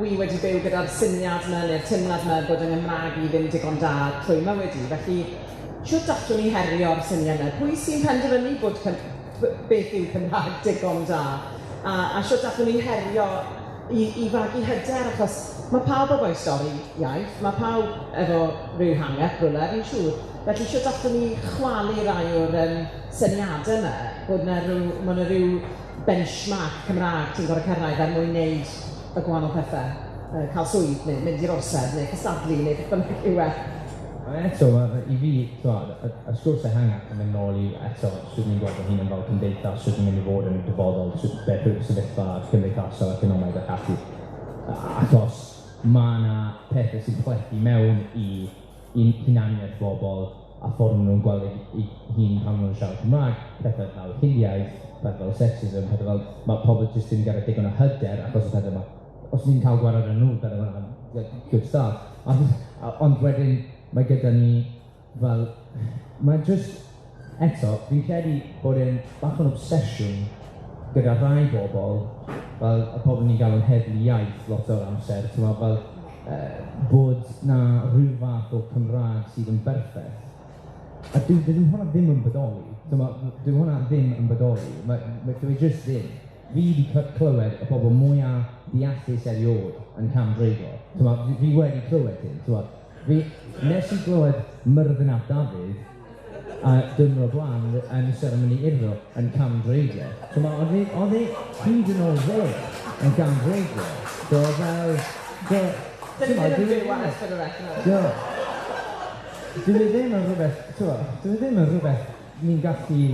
wi wedi byw gyda'r syniad 'ma neu'r teimlad 'ma bod yng Nghymraeg i ddim digon da trwy mywyd i. Felly, shwt allwn ni herio'r syniad 'na? Pwy sy'n penderfynu bod beth yw Cymraeg digon da? A shwt allwn ni herio i fagu hyder, achos mae pawb efo'i stori iaith, mae pawb efo rhyw hang-up rywle, fi'n siŵr. Felly shwt allwn ni chwalu rai o'r syniadau yma, bod 'na ryw, ma' 'na ryw benchmark Cymraeg ti'n gorfod cyrraedd er mwyn wneud y gwahanol pethau, cael swydd neu mynd i'r orsedd neu cystadlu neu beth bynnag yw e? Ond eto, i fi, t'mod, y sgwrs ehangach yn mynd nôl i eto sut ni'n gweld ein hunain fel cymdeithas, sut ni'n mynd i fod yn y dyfodol, sut beth yw'r sefyllfa cymdeithasol, economaidd ac ati. Achos ma' 'na pethe sy'n plethu mewn i hunaniaeth bobl a ffordd maen nhw'n gweld eu hun pan maen nhw'n siarad Cymraeg, pethau fel hiliaeth, pethau fel sexism, pethau fel mae pobl jyst ddim gyda digon o hyder achos y pethau yma. Os ni'n cael gwared ar nhw, bydde hwnna'n good start. Ond wedyn mae gyda ni fel, mae jyst, eto, fi'n credu bod e'n bach o'n obsesiwn gyda rai bobl, fel y pobl ni'n galw'n heddlu iaith lot o'r amser, ti'n fel bod 'na rhyw fath o Cymraeg sydd yn berffaith. A dyw hwnna ddim yn bodoli. Dyw hwnna ddim yn bodoli. Dyw e jyst ddim. Fi wedi clywed y bobl mwyaf deallus erioed yn camdreiglo. Fi wedi clywed hyn. Nes i glywed Myrddin ap Dafydd a diwrnod o'r blaen yn seremoni urddo yn camdreiglo. Oedd e hyd yn oed fe yn camdreiglo. So fel... Dyn ni ddim yn byw ar S4C nawr. Dyw e ddim yn rhywbeth, dyw e ddim yn rhywbeth ni'n gallu...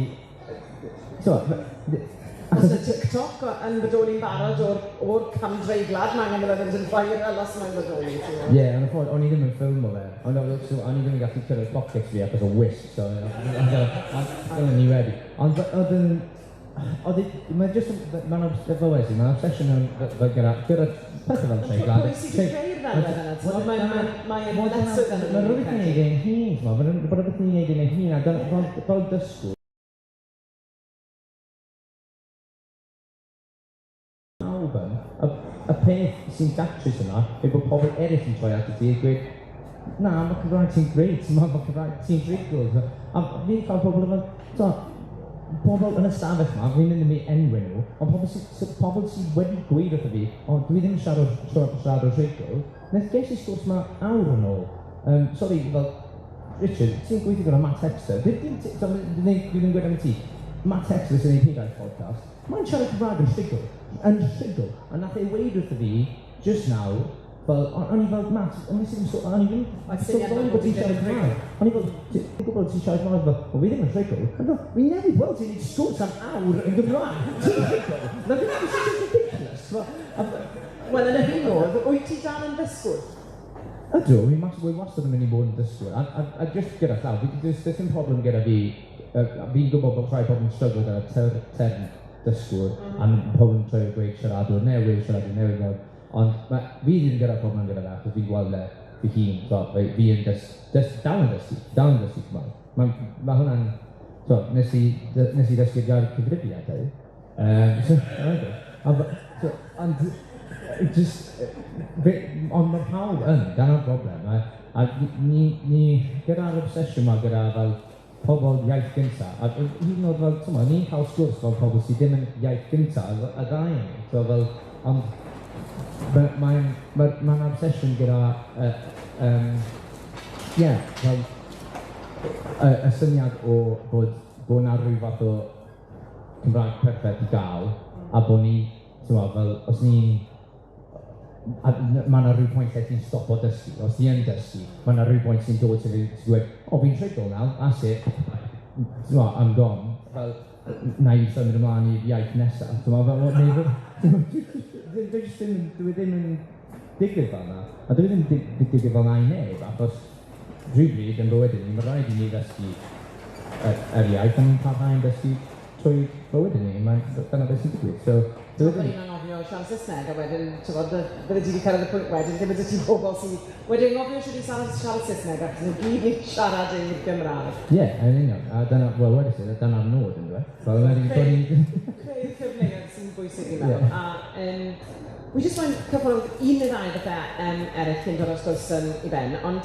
Oes 'na TikTok yn bodoli'n barod o'r camdreiglad, mae angen iddo fynd yn viral os mae'n bodoli, ti'n gwbod? Ie, ond y ffordd, o'n i ddim yn ffilmo fe, ond o'n i ddim yn gallu cyrraedd pocket fi achos o wisg, so dyna ni wedi. Ond oedd yn... Oedd mae'n jyst, mae'n fel wedes i, mae'n obsesiwn fel gyda pethau fel treiglad. Pwy sydd wedi creu'r ddelwedd yna? Ti'n gwbod, mae'n ddyletswydd arnon ni. Mae'n rhywbeth ni'n neud ein hun, ti'n gwbod, mae'n rhywbeth ni'n neud ein hun, a fel dysgwr, pawb yn, y peth sy'n datrys yna yw bod pobl eraill yn troi at y ti a dweud, na, mae Cymraeg ti'n grêt, mae Cymraeg ti'n rhugl. A fi'n cael pobl efo, t'mo', pobl yn y stafell 'ma, fi'n mynd i enwi nhw, ond pobl sydd wedi gweud wrtho fi, o, dwi ddim yn siarad o rhugl, nes ges i sgwrs 'ma awr yn ôl. Sorry, fel, Richard, ti'n gweithio gyda Matt Hexter, dwi ddim yn gweud am ti, Matt Hexter sy'n neud Hiraeth podcast, mae'n siarad Cymraeg yn rhugl, yn rhugl, a nath e weud wrtho fi, just now, fel, o'n i fel, Matt, o'n i ddim o'n i ddim sylweddoli bod ti'n siarad Cymraeg. O'n i fel, ti'n gwybod bod ti'n siarad Cymraeg? Fel, wel, fi ddim yn rhugl. Ond fel, fi newydd weld ti'n neud sgwrs am awr yn Gymraeg. Ti'n rhugl? Na, this is ridiculous. Wel, yn yr un modd, wyt ti dal yn ddysgwr? Ydw, fi wastad yn mynd i bod yn dysgwr. A just gyda llaw, does dim problem gyda fi, fi'n gwybod bod rhai pobl yn struggle gyda term dysgwr, a pobl yn trio gweud siaradwr newydd, siaradwr newydd, ond fi ddim gyda problem gyda fe, achos fi'n gweld e fy hun, so, fi yn dal yn dysgu, dal yn dysgu Cymraeg. Ma hwnna'n, so, nes i ddysgu'r gair cyfrifiad heddiw. So, so, ond, just, fe, ond mae pawb yn, dyna'r broblem, a ni gyda'r obsesiwn ma gyda fel pobl iaith gynta, a hyd yn oed fel, t'mo', ni'n cael sgwrs fel pobl sydd ddim yn iaith gynta, y ddau yn ni, so fel, ond mae'n obsesiwn gyda, ie, fel, y syniad o bod 'na rhyw fath o Cymraeg perffaith i gael, a bod ni, t'mo', fel, os ni'n, a ma' 'na rhyw pwynt lle ti'n stopo dysgu. Os ti yn dysgu, ma' 'na rhyw bwynt sy'n dod sy'n dweud, o, fi'n rhugl nawr, that's it, t'mo', I'm gone. Fel, na i symud ymlaen i'r iaith nesaf. T'mo' fel neu dwi jyst ddim dwi ddim yn digwydd fel 'na. A dwi ddim digwydd fel 'na i neb, achos rhywbryd yn bywyd ni, mae rhaid i ni ddysgu yr iaith, a ni'n parhau yn dysgu trwy bywyd ni. Mae'n, dyna beth sy'n digwydd. So, dwi ddim yn anghofio siarad Saesneg, a wedyn, ti'n bydde ti wedi cyrraedd y pwynt wedyn, lle bydde ti bobl sydd wedi anghofio sut i siarad Saesneg, ac nhw gyd yn siarad i'r Gymraeg. Ie, yeah, yn union. A dyna, wel, wedys i, dyna'r nod, yn dweud. Fel, Creu cyfleoedd sy'n bwysig i'n meddwl. A wi jyst moyn cyffwrdd un neu ddau bethau eraill cyn dod o'r sgwrs i ben, ond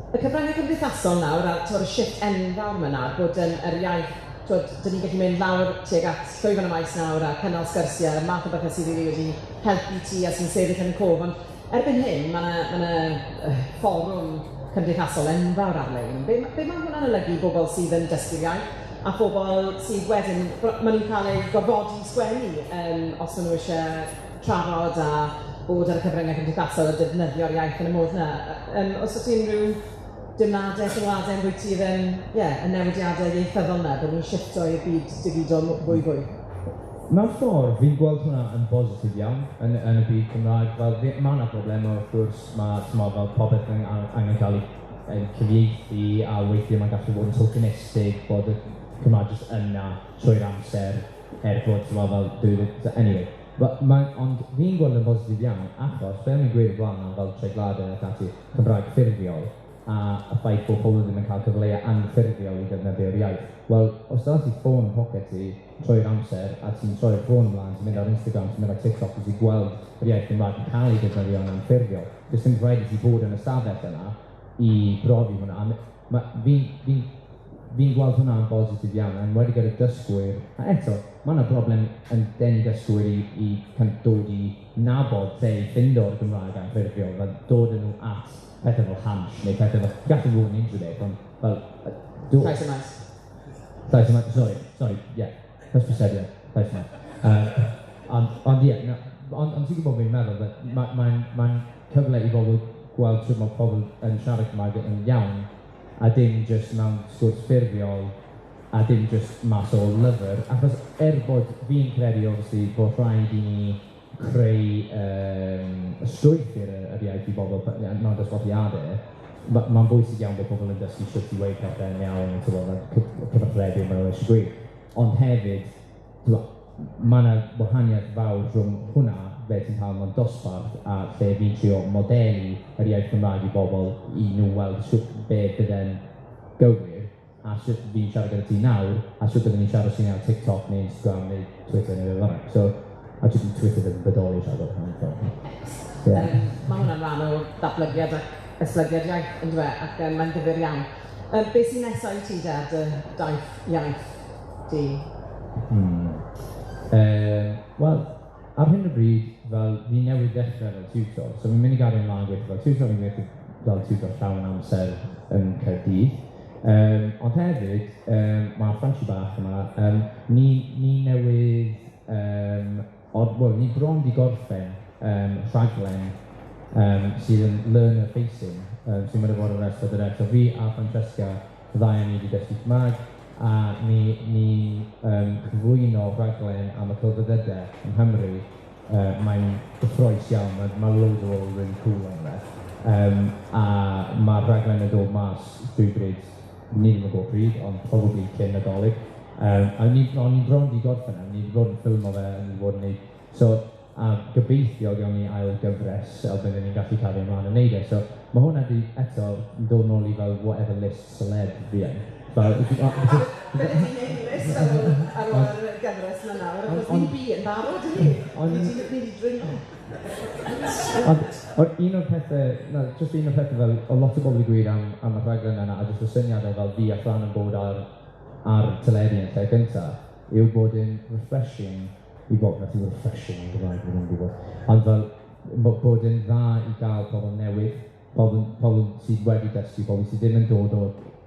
y cyfryngau cymdeithasol nawr, a y shift enfawr yma nawr, bod yn yr iaith, twod, dyn ni'n gallu mynd lawr tuag at llwyfan y maes nawr a cynnal sgyrsiau, math o bethau sydd really wedi helpu ti a sy'n sefyll yn y cof, ond erbyn hyn, mae yna ma fforwm cymdeithasol enfawr ar-lein. Be mae hwnna'n olygu i bobl sydd yn dysgu'r iaith a phobl sydd wedyn, maen nhw'n cael eu gorfodi sgwennu os maen nhw eisiau trafod a bod ar y cyfryngau cymdeithasol a defnyddio'r iaith yn y modd yna. Os oes unrhyw deimladau, sylwadau yn bwyty yn, yeah, y newidiadau ieithyddol yna, bod ni'n shifto i'r byd digidol fwy fwy? Mewn ffordd, fi'n gweld hwnna yn bositif iawn yn y byd Cymraeg. Fel, mae yna problemau wrth gwrs, mae fel popeth yn angen cael ei cyfieithu a weithiau mae'n gallu bod yn tokenistig, bod y Cymraeg jyst yna trwy'r amser, er bod, fel, anyway. Ond fi'n gweld yn bositif iawn, achos be o'n i'n gweud o blaen am fel treigladau ac ati Cymraeg ffurfiol, a y ffaith bod pobl ddim yn cael cyfleoedd anffurfiol i defnyddio'r iaith. Wel, os da ti ffôn yn poced ti trwy'r amser, a ti'n troi'r ffôn ymlaen, ti'n mynd ar Instagram, ti'n mynd ar TikTok, ti'n gweld yr iaith Gymraeg yn cael ei defnyddio yn anffurfiol. Does dim rhaid i ti bod yn y stafell yna i brofi hwnna. Fi'n gweld hwnna'n bositif iawn, yn wedi gyda dysgwyr, a eto, mae yna broblem yn denu dysgwyr i kind of dod i nabod lle i ffindo'r Gymraeg anffurfiol, fel dod yn nhw at pethau fel Hansh, neu pethau fel, gallu fod yn unrhyw beth, ond fel... Llais y Maes. Llais y Maes, sorry, yeah, hysbysebion, Llais y Maes. Ond ie, ond ti'n gwybod beth fi'n meddwl, mae'n ma cyfle i bobl gweld sut mae pobl yn siarad Cymraeg yn iawn, a dim jyst mewn sgwrs ffurfiol, a dim jyst mas o lyfr, achos er bod fi'n credu, obviously, bod rhaid i ni creu strwythur yr iaith i bobl mewn dosbarthiadau, mae'n bwysig iawn bod pobl yn dysgu sut i weud pethau yn iawn, cyfathrebu maen nhw eisiau gweud. Ond hefyd, mae yna wahaniaeth fawr rhwng hwnna, fe ti'n cael mewn dosbarth, a lle fi'n trio modelu yr iaith Gymraeg i bobl i nhw weld sut be bydde'n gywir, a sut fi'n siarad gyda ti nawr, a sut byddwn ni'n siarad sy'n ar TikTok neu Instagram neu Twitter neu beth bynnag. So, a jyst Twitter ddim yn bodoli siarad o'r hyn. Yeah. Mae hwnna'n rhan o ddatblygiad ac esblygiad iaith, yn dweud, ac mae'n ddifyr iawn. Beth sy'n nesaf i ti de ar dy daith iaith di? Wel, ar hyn o bryd, fel fi newydd ddechrau fel tutor, so fi'n mynd i gario ymlaen gweithio fel tutor, fi'n gweithio fel tutor llawn amser yn Caerdydd. Ond hefyd, mae Franchi bach yma, ni newydd, well, ni bron di gorffen rhaglen sydd yn learner facing, sy'n mynd i fod ar S4C. So fi a Francesca, y ddau ni wedi dysgu Cymraeg, a ni'n cyflwyno rhaglen am y celfyddydau yng Nghymru. Mae'n gyffrous iawn, mae loads o bobl really cool arno fe. A mae'r rhaglen yn dod mas rhywbryd, ni ddim yn gwybod pryd, ond probably cyn Nadolig. A o'n ni bron di gorffen e, ni wedi bod yn ffilmo fe, ni wedi bod yn neud. So, a gobeithio gawn ni ail gyfres, a byddwn ni'n gallu cario ymlaen yn neud e. So, mae hwnna di eto dod nôl i fel whatever list celeb fi yn. Fel, Bydde ti'n neud list ar ôl y gyfres yma nawr, achos ni'n bu yn barod, ydyn ni? Ni wedi dringo. Ond un o'r pethau, no, just un o'r pethau fel, o lot o bobl wedi gweud am y rhaglen yna, a jyst y syniad o fel fi a Fran yn bod ar teledu yn lle gyntaf, yw bod yn refreshing i bobl, nath i refreshing yn Gymraeg, fi ddim yn gwybod, ond fel bod yn dda i gael pobl newydd, pobl sydd wedi dysgu, pobl sydd ddim yn dod o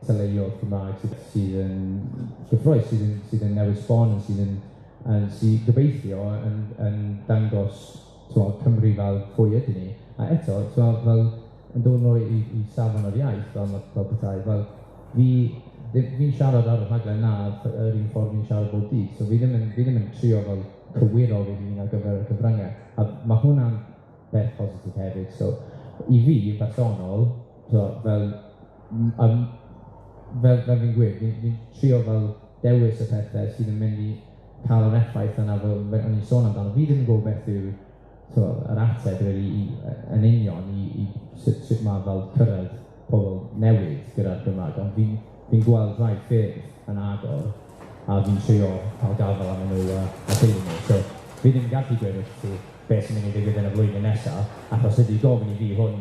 teleioedd Cymraeg, sydd yn gyffrous, sydd yn newydd sbon, sydd gobeithio yn dangos Cymru fel pwy ydyn ni. A eto, fel yn dod nôl i safon o'r iaith, fel petai, fel fi Fi'n siarad ar y rhaglen na yr un ffordd fi'n siarad bob dydd, so fi ddim yn trio fel cywiro fy hun ar gyfer y cyfryngau. A mae hwnna'n beth positif hefyd. So, i fi, yn bersonol, so, fel fi'n gweud, fi trio fel dewis y pethau sydd yn mynd i cael yr effaith yna fel o'n i'n sôn amdano. Fi ddim yn gwybod beth yw, so, yr ateb really yn union i sut mae fel cyrraedd pobl newydd gyda'r Gymraeg, ond fi gweld rhai ffyrdd yn agor a fi'n trio cael gafael arnyn nhw a dilyn nhw. So, fi ddim yn gallu gweud wrth ti beth sy'n mynd i ddigwydd yn y flwyddyn nesaf, achos ydy gofyn i fi hwn,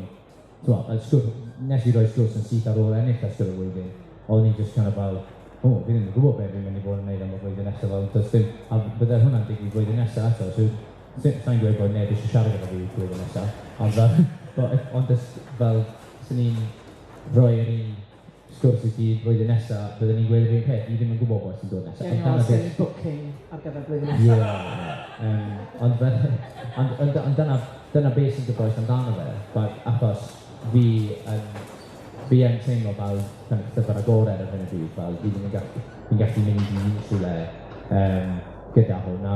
t'mo', y sgwrs, nes i roi sgwrs yn syth ar ôl ennill Dysgwr y Flwyddyn, o'n i'n just kind of fel, "O, fi ddim yn gwybod beth fi'n mynd i fod yn neud am y flwyddyn nesaf," fel, does dim, a bydde hwnna'n digwydd flwyddyn nesaf eto, so sa'n gweud bod neb eisiau siarad gyda fi flwyddyn nesaf, ond fel, ond fel, sy'n ni'n rhoi yr un sgwrs i ti flwyddyn nesaf, byddwn ni'n gweud yr un peth, fi ddim yn gwybod beth sy'n dod nesaf. Gewn ni Ond dyna weld beth sgen booking ar gyfer blwyddyn nesaf. Ie. Ond dyna beth sy'n gyffrous amdano fe, but, achos fi yn teimlo fel kind of llyfr agored ar hyn o bryd, fel fi ddim yn gallu, fi'n gallu mynd i unrhyw le gyda hwn, a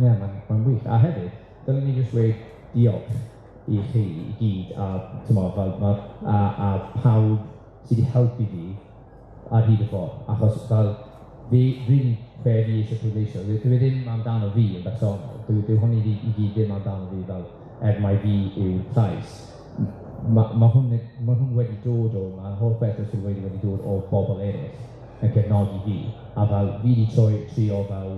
yeah, mae'n wych. A hefyd, dylen ni jyst dweud diolch i chi i gyd, a, t'mo', fel, a pawb sydd wedi helpu fi ar hyd y ffordd, achos fel fi, really be fi eisiau pwysleisio, dwi ddim amdano fi yn bersonol, dwi hwn i gyd ddim amdano fi fel er mai fi yw'r llais. Ma hwn wedi dod o, mae'r holl beth o sydd wedi dod o bobl eraill yn cefnogi fi, a fel fi wedi trio fel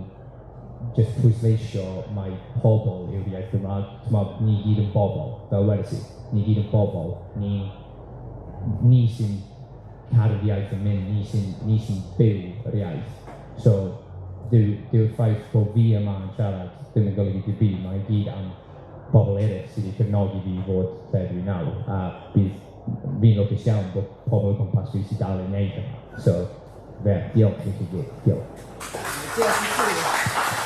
just pwysleisio mai pobl yw'r iaith Gymraeg. T'mo', ni gyd yn bobl, fel wedes i, ni gyd yn bobl, ni sy'n caru'r iaith yn mynd, ni sy'n byw yr iaith. So, dyw'r ffaith bod fi yma yn siarad ddim yn golygu dim byd, mae'n gyd am bobl eraill sydd wedi cefnogi fi i fod lle dwi nawr, a bydd fi'n lwcus iawn bod pobl o gwmpas fi sydd dal i wneud hynna. So, fe, diolch i chi gyd, diolch. Diolch i ti.